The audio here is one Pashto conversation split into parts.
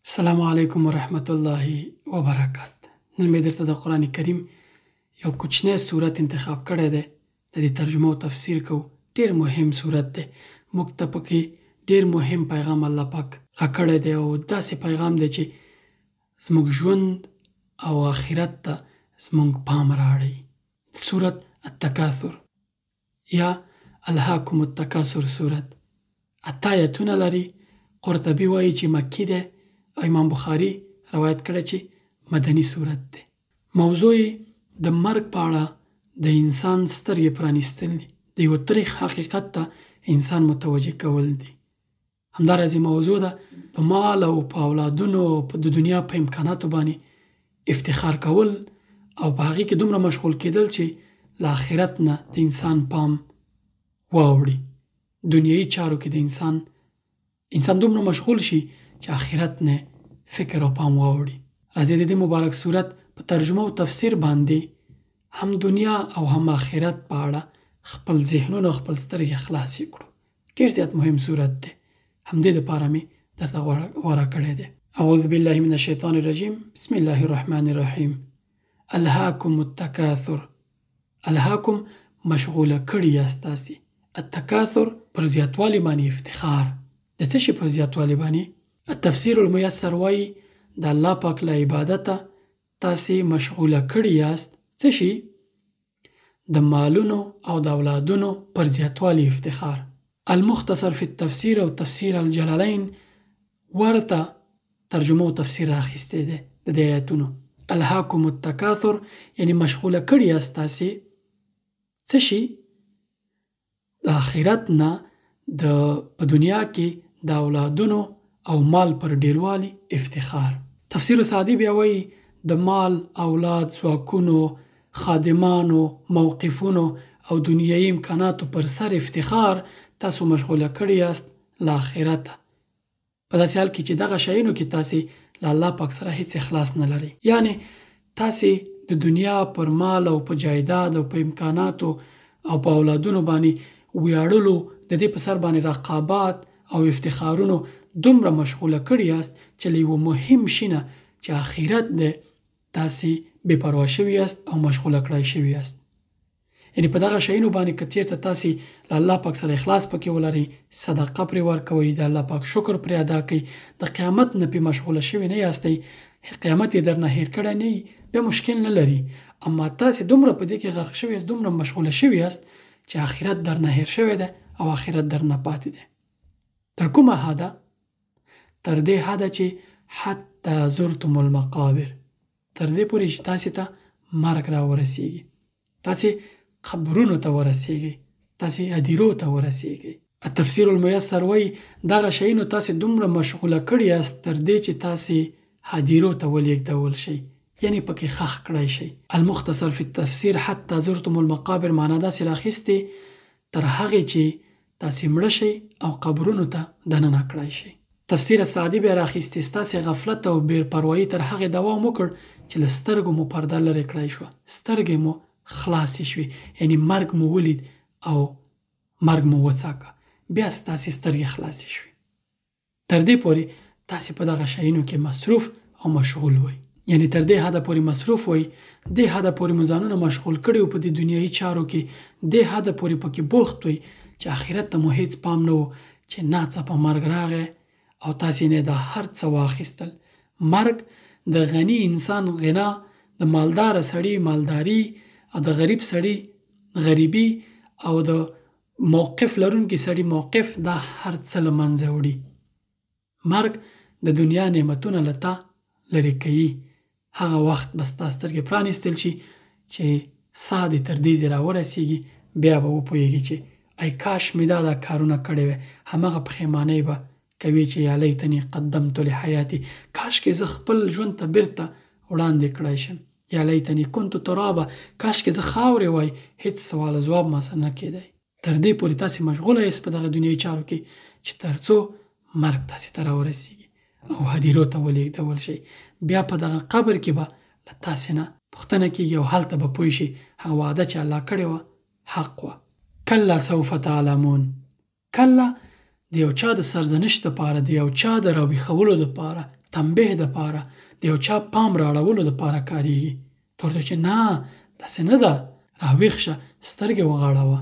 السلام علیکم ورحمت الله وبرکات. نن مې درته د قرآن کریم یو کوچنی سورت انتخاب کړی دی، د دې ترجمه او تفسیر کوو. ډېر مهم سورت دی، موږ ته پکې ډېر مهم پیغام الله پاک راکړی دی، او داسې پیغام دی چې زموږ ژوند او آخرت ته زموږ پام رااړوي. سورت التکاثر یا الهاکم التکاثر سورت 8 آیتونه لري. قرطبي وایي چې مکي دی، او امام بخاري روایت کړی چې مدني سورت دی. موضوع یې د مرګ په اړه د انسان سترګې پرانیستل دي، د یوه تریخ حقیقت ته انسان متوجه کول دي. همداراز یې موضوع ده په مال او په اولادونو او په د دنیا په امکاناتو باندې افتخار کول، او په هغې کې دومره مشغول کېدل چې له آخرت نه د انسان پام واوړي. دنیایي چارو کې د انسان دومره مشغول شي چې آخرت نه فکر او پام واوړي. راځئ د دې مبارک سورت په ترجمه او تفسیر باندې هم دنیا او هم آخرت په اړه خپل ذهنونه او خپل سترګې خلاصې کړو. ډېر زیات مهم سورت دی، همدې دپاره مې درته غوره کړی دی. اعوذ بالله من الشیطان الرجیم، بسم الله الرحمن الرحیم. الهاکم التکاثر. الهاکم مشغوله کړي یاست تاسې. التکاثر پر زیاتوالي باندې افتخار. د څه شي پر زیاتوالي باندې؟ التفسیر المیسر وایي د الله پاک له عبادته تاسې مشغوله کړي یاست. څه شي؟ د مالونو او د اولادونو پر زیاتوالي افتخار. المختصر فی التفسیر او تفسیر الجلالین ورته ترجمه او تفسیر راخیستی دی د دې آیتونو. الهاکم التکاثر یعنی مشغوله کړي یاست تاسې څه شي؟ د آخرت نه د په دنیا کې د اولادونو او مال پر ډېروالي افتخار. تفسیر سعدي بیا وایي د مال، اولاد، ځواکونو، خادمانو، موقفونو او دنیایي امکاناتو پر سر افتخار تاسو مشغوله کړي یاست له آخرته، په داسې حال کې چې دغه شیانو کې تاسې له الله پاک سره هیڅ اخلاص نه لرئ. یعنې تاسې د دنیا پر مال او په جایداد او په امکاناتو او په اولادونو باندې ویاړلو، د دې په سر باندې رقابات او افتخارونو دومره مشغوله کړي یاست چې له یوه مهم شي نه چې آخرت دی تاسې بې پروا شوي یاست او مشغوله کړای شوي یاست. یعنې په دغه شیانو باندې که چېرته تاسې له الله پاک سره اخلاص پکې ولرئ، صدقه پرې ورکوئ، د الله پاک شکر پرې ادا کړئ، د قیامت نه پرې مشغوله شوي نه یاستئ، قیامت یې درنه هېر کړی نه وي، بیا مشکل نه لري. اما تاسې دومره په دې کې غرق شوي یاست، دومره مشغوله شوي یاست چې آخرت درنه هېر شوی دی او آخرت درنه پاتې دی. تر کومه حده؟ تر دې حده چې حتی زرتم المقابر، تر دې پورې چې تاسې ته مرګ راورسېږي، تاسې قبرونو ته ورسېږئ، تاسې ادیرو ته ورسېږئ. التفسیر المیسر وایي دغه شیانو تاسې دومره مشغوله کړي یاست تر دې چې تاسې هدیرو ته ولېږدول شئ، یعنې پکې ښخ کړای شئ. المختصر فی التفسیر حتی زرتم المقابر معنا داسې راخیستې تر هغې چې تاسې مړه شئ او قبرونو ته دننه کړای شئ. تفسیر السعدي بیا راخیستې ستاسې غفلت او بې پروایي تر هغې دوام وکړ چې له سترګو مو پرده لرې کړای شوه، سترګې مو خلاصې شوې، یعنې مرګ مو ولید او مرګ مو وڅاکه، بیا ستاسې سترګې خلاصې شوې. تر دې پورې تاسې په دغه شیانو کې مصروف او مشغول وئ، یعنې تر دې حده پورې مصروف وئ، دې حده پورې مو ځانونه مشغول کړي وو په دې دنیایي چارو کې، دې حده پورې پکې بوخت وئ چې آخرت ته مو هیڅ پام نه و، چې ناڅاپه مرګ راغی او تاسې نه دا هر څه واخیستل. مرګ د غني انسان غنا، د مالدار سړي مالداري، او د غریب سړي غریبي، او د موقف لرونکي سړي موقف، دا هر څه له منځه وړي. مرګ د دنیا نعمتونه له تا لرې کوي. هغه وخت به ستا سترګې پرانیستل شي چې ساه دې تر دې ځایه راورسېږي، بیا به وپوهېږي چې ای کاش مې دا دا کارونه کړی وی. هماغه پښیمانۍ به کوي چې یا لیتني قدمت لحیاتي، کاش کې زه خپل ژوند ته بیرته وړاندې کړای شم، یا لیتني کنت ترابا، کاش کې زه خاورې وای، هیڅ سوال ځواب ما سره نه کېدی. تر دې پورې تاسې مشغوله یاست په دغه دنیایي چارو کې چې تر څو مرګ تاسې ته راورسېږي او هدیرو ته ولېږدول شئ. بیا په دغه قبر کې به له تاسې نه پوښتنه کېږي او هلته به پوه شئ هغه وعده چې الله کړې وه حق وه. کلا سوف تعلمون. کلا د یو چا د سرزنش دپاره، د یو چا د راویښولو دپاره، تنبیه دپاره، د یو چا پام راړولو دپاره کاریږي. ته ورته چې نه، داسې نه ده، راویښ شه، سترګې وغاړوه.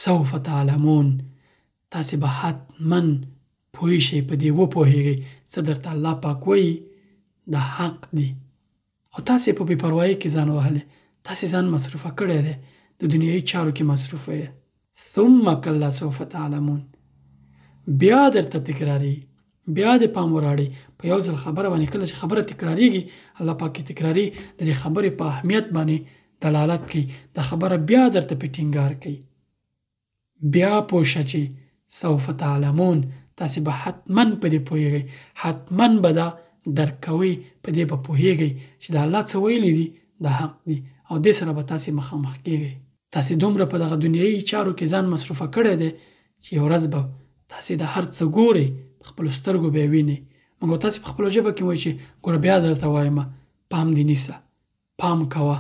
سوف تعلمون، تاسې به حتما پوه شئ، په دې وپوهېږئ څه درته الله پاک وایي دا حق دي. خو تاسې په بې پروايۍ کې ځان وهلی، تاسې ځان مصروفه کړی دی، د دنیایي چارو کې مصروفه یې. ثم کلا سوف تعلمون، بیا درته تکراري، بیا د پام وراړي په یو ځل خبره باندې. کله چې خبره تکراریږي، الله پاک یې تکراري، د دې خبرې په اهمیت باندې دلالت کوي، دا خبره بیا درته په ټینګار کوي. بیا پوه شه چې سوف تعلمون، تاسې به حتما په دې پوهېږئ، حتما به دا درک کوئ، په دې به پوهېږئ چې د الله څه ویلي دي دا حق دي، او دې سره به تاسې مخامخ کېږئ. تاسې دومره په دغه دنیایي چارو کې ځان مصروفه کړی دی چې یو ورځ به تاسې د هر څه ګورئ، په خپلو سترګو به یې وینئ. موږ تاسې په خپلو ژبه کې وایو چې ګوره بیا درته وایم، پام دې نیسه، پام کوه.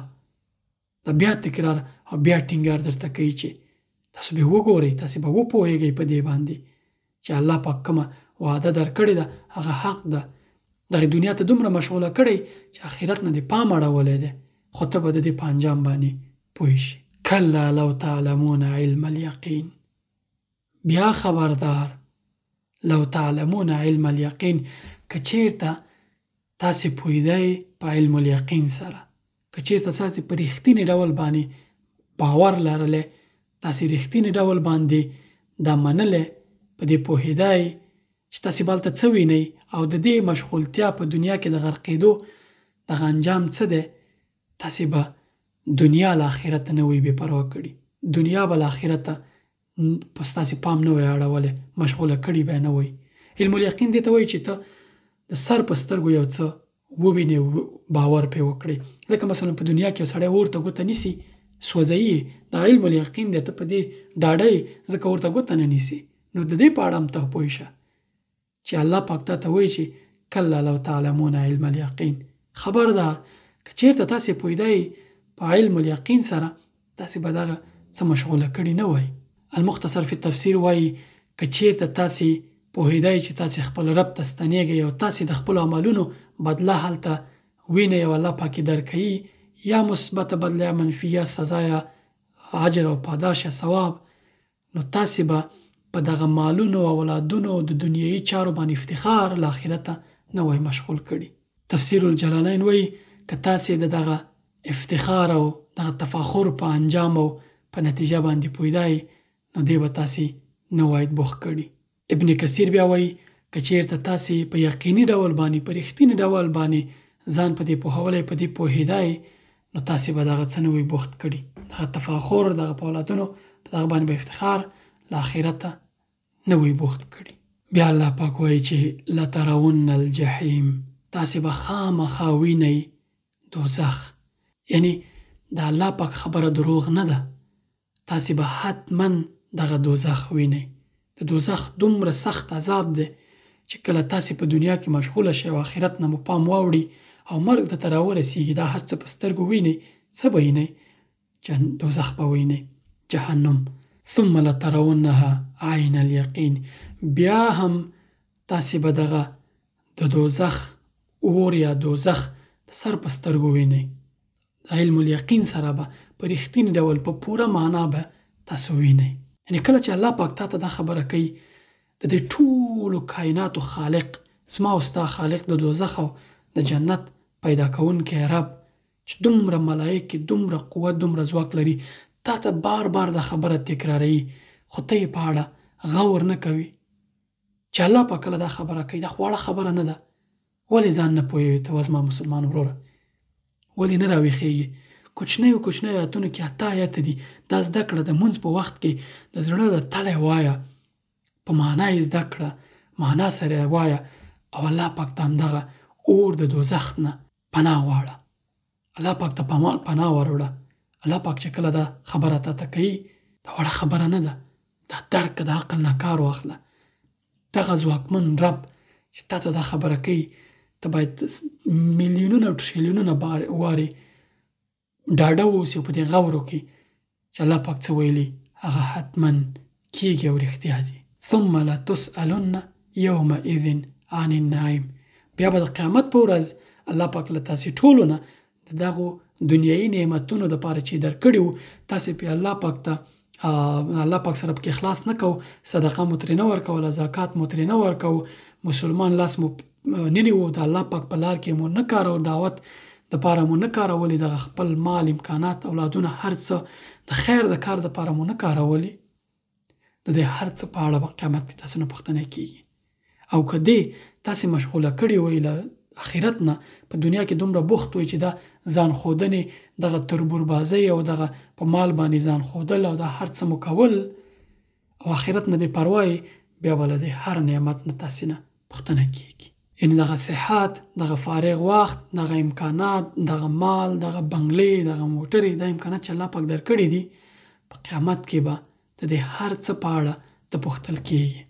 دا بیا تکرار او بیا ټینګار درته کوي چې تاسو به وګورئ، تاسې به وپوهېږئ په دې باندې چې الله پاک کومه وعده درکړې ده هغه حق ده. دغې دنیا ته دومره مشغوله کړی چې آخرت نه دې پام اړولی دی، خو ته به د دې په انجام باندې پوه شې. کلا لو تعلمون علم الیقین، بیا خبردار، لو تعلمون علم الیقین، که چیرته تاسې پوهېدی په علم الیقین سره، که چیرته تاسې په رښتیني ډول باندې باور لرلی، تاسې رښتیني ډول باندې دا منلی، په دې پوهېدی چې تاسې به هلته څه وینئ او د دې مشغولتیا په دنیا کې د غرقېدو دغه انجام څه دی، تاسې به دنیا له آخرته نه وی بې پروا کړي، دنیا به له آخرته په ستاسې پام نه وی اړولی، مشغوله کړي به نه وی. علم الیقین دې ته وایي چې ته د سر په سترګو یو څه ووینې، باور پرې وکړې. لکه مثلا په دنیا کې یو سړی اور ته ګوته نیسي، سوځوي یې، دا علم الیقین دی، ته په دې ډاډه یې ځکه اور ته ګوته نه نیسي. نو د دې په اړه هم ته پوه شه چې الله پاک تا ته وایي چې کلا لو تعلمون علم الیقین، خبردار که چیرته تاسې پوهېدای په علم الیقین سره، تاسې به دغه څه مشغوله کړي نه وای. المختصر فی التفسیر وایي که چیرته تاسې پوهېدای چې تاسې خپل رب ته ستنېږئ او تاسې د خپلو عملونو بدله هلته وینئ او الله پاک یې درکوي، یا مثبته بدله یا منفي، یا سزا یا اجر او پاداش یا ثواب، نو تاسې به په دغه مالونو او اولادونو او د دنیایي چارو باندې افتخار له آخرته نه وای مشغول کړي. تفسیر الجلالین وایي که تاسې د دغه افتخار او دغه تفاخر په انجام او په نتیجه باندې پوهېدای، نو دې به تاسې نه واید بوخت کړي. ابن کثیر بیا وایي که چیرته تاسې په یقیني ډول باندې، په رښتیني ډول باندې ځان په دې پوهولی، په دې پوهېدای، نو تاسې به دغه څه نه وی بوخت کړي، دغه تفاخر، دغه په اولادونو په دغه باندې به افتخار له آخرته نه وی بوخت کړي. بیا الله پاک وایي چې لترون الجحیم، تاسې به خامخا وینئ دوزخ. یعنی د الله پاک خبره دروغ نه ده، تاسې به حتما دغه دوزخ وینئ. د دوزخ دومره سخت عذاب دی چې کله تاسې په دنیا کې مشغوله شئ او آخرت نه مو پام واوړي او مرګ درته راورسېږي، دا هر څه په سترګو وینئ، څه به وینئ؟ دوزخ به وینئ، جهنم. ثم لترونها عین الیقین، بیا هم تاسې به دغه د دوزخ اور یا دوزخ د سر په سترګو وینئ. د علم الیقین سره به په رښتیني ډول په پوره معنا به تاسو وینئ. یعنی کله چې الله پاک تا ته دا خبره کوي، د دې ټولو کائناتو خالق، زما او ستا خالق، د دوزخ او د جنت پیدا کوونکی رب، چې دومره ملایکې، دومره قوت، دومره ځواک لري، تا ته بار بار دا خبره تکراروي، خو ته یې په اړه غور نه کوي. چې الله پاک کله دا خبره کوي، دا خو واړه خبره نه ده، ولې ځان نه پوهوي ته زما مسلمان وروره؟ ولې نه راویښېږي؟ کوچنیو کوچنیو آیتونو کې اته آیته دي، دا زده کړه د مونځ په وخت کې د زړه له تله وایه، په معنا یې زده کړه، معنا سره یې وایه، او الله پاک ته همدغه اور د دوزخ نه پناه غواړه، الله پاک ته پناه وروړه. الله پاک چې کله دا خبره تا ته کوي، دا وړه خبره نه ده، دا درک د عقل نه کار واخله. دغه ځواکمن رب چې تا ته دا خبره کوي، ته باید میلیونونه او ټریلیونونه وارې ډاډه واوسې او په دې غور وکړې چې الله پاک څه ویلي هغه حتما کیږي او رښتیا دي. ثم لتسألن یومئذ عن النعیم، بیا به د قیامت په ورځ الله پاک له تاسې ټولو نه د دغو دنیایي نعمتونو دپاره چې درکړي وو، تاسې پرې الله پاک ته الله پاک سره پکې اخلاص نه کوو، صدقه مو ترې نه ورکوله، زکات مو ترې نه ورکاوه، مسلمان لاس مو نه نیوه، د الله پاک په لار کې مو نه کاراوه، دعوت دپاره مو نه کارولې، دغه خپل مال، امکانات، اولادونه، هر څه د خیر د کار دپاره مو نه کارولې. د دې هر څه په اړه به قیامت کې تاسو نه پوښتنه کیږي. او که دې تاسې مشغوله کړي وئ له اخرت نه، په دنیا کې دومره بوخت وئ چې دا ځان ښودنې، دغه تربوربازۍ او دغه په مال باندې ځان ښودل او دا هر څه مو کول او اخرت نه بې پروا یې، بیا به له دې هر نعمت نه تاسې نه پوښتنه کیږي. یعنې دغه صحت، دغه فارغ وخت، دغه امکانات، دغه مال، دغه بنګلې، دغه موټرې، دا امکانات چې الله پاک درکړي دي، په قیامت کې به د دې هر څه په اړه ته پوښتل کیږي.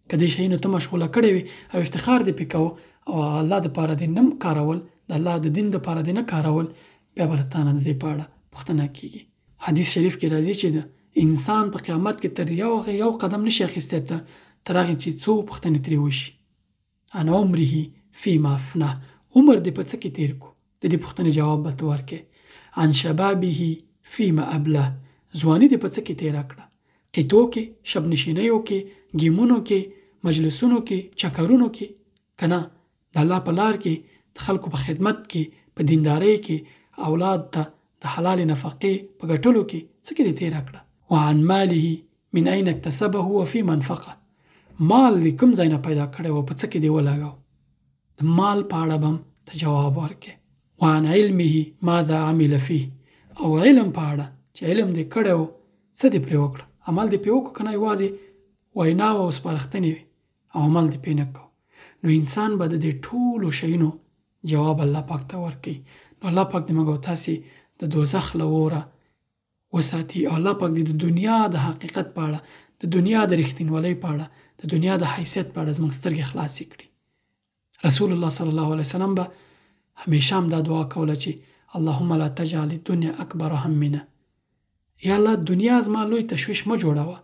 که دې شیانو ته مشغوله کړې وي او افتخار دې پې کاوه او الله دپاره دې نه کارول، د الله د دین دپاره دې نه کارول، بیا به له تا نه د دې په اړه پوښتنه کیږي. حدیث شریف کې راځي چې د انسان په قیامت کې تر یو قدم نشي اخیستی تر هغې چې څو پوښتنې ترې وشي. عن عمره فيما افناه، عمر دې په څه کې تیر کو، د دې پوښتنې جواب به ته ورکې. عن شبابه فيما ابلاه، ځواني دې په څه کې تیره کړه، قطو کې، شب نشینیو کې، ګیمونو کې، مجلسونو کې، چکرونو کې، که نه د الله په لار کې، د خلکو په خدمت کې، په دیندارۍ کې، اولاد ته د حلالې نفقې په ګټلو کې، څه کې دې تیره کړه. وعن ماله من اين اکتسبه وفيما انفقه، مال دې کوم ځای نه پیدا کړی و، په څه کې دې ولګاو، د مال په اړه به هم ته جواب ورکړې. وعن علمه ماذا عمل فيه، او علم په اړه چې علم دې کړی و څه دې پرې وکړه، عمل دې پرې وکړو که نه یوازې وینا وه او سپارښتنې وې او عمل دې پرې نه کوو. نو انسان به د دې ټولو شیونو جواب الله پاک ته ورکوي. نو الله پاک دې موږ او تاسې د دوزخ له اوره وساتي، او الله پاک دې د دنیا د حقیقت په اړه، د دنیا د رښتینولۍ په اړه، د دنیا د حیثیت په اړه زموږ سترګې خلاصې کړي. رسول الله صلی الله علیه وسلم به همیشه هم دا دعا کوله چې اللهم لا تجعل الدنیا اکبر همنا، یا الله دنیا زما لوی تشویش مه جوړوه.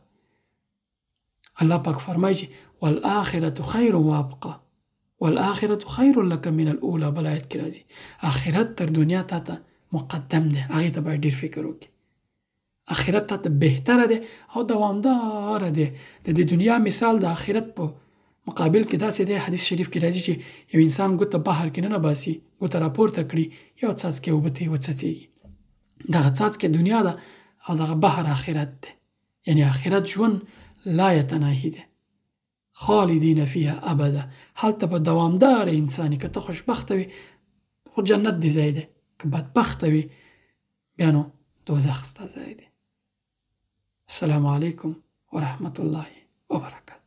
الله پاک فرمایي چې والآخرة خیر وابقا، والآخرة خیر لک من الاولى، بل آیت کې راځي آخرت تر دنیا تا ته مقدم دی، هغې ته باید ډېر فکر وکړي. آخرت تا ته بهتره دی او دوامداره دی. د دې دنیا مثال د آخرت په مقابل کې داسې دی، حدیث شریف کې راځي چې یو انسان ګوته بحر کې ننه باسي، ګوته راپورته کړي، یو څاڅکی اوبه ترې وڅڅېږي. دغه څاڅکی دنیا ده او دغه بحر آخرت دی، یعنی آخرت ژوند لا یتناهي دی، خالدین فیها ابدا، هلته به دوامدار انساني، که ته خوشبخته وي خو جنت دې ځای دی، که بدبخته وي بیا نو دوزخ ستا ځای دی. السلام علیکم ورحمت الله وبرکاته.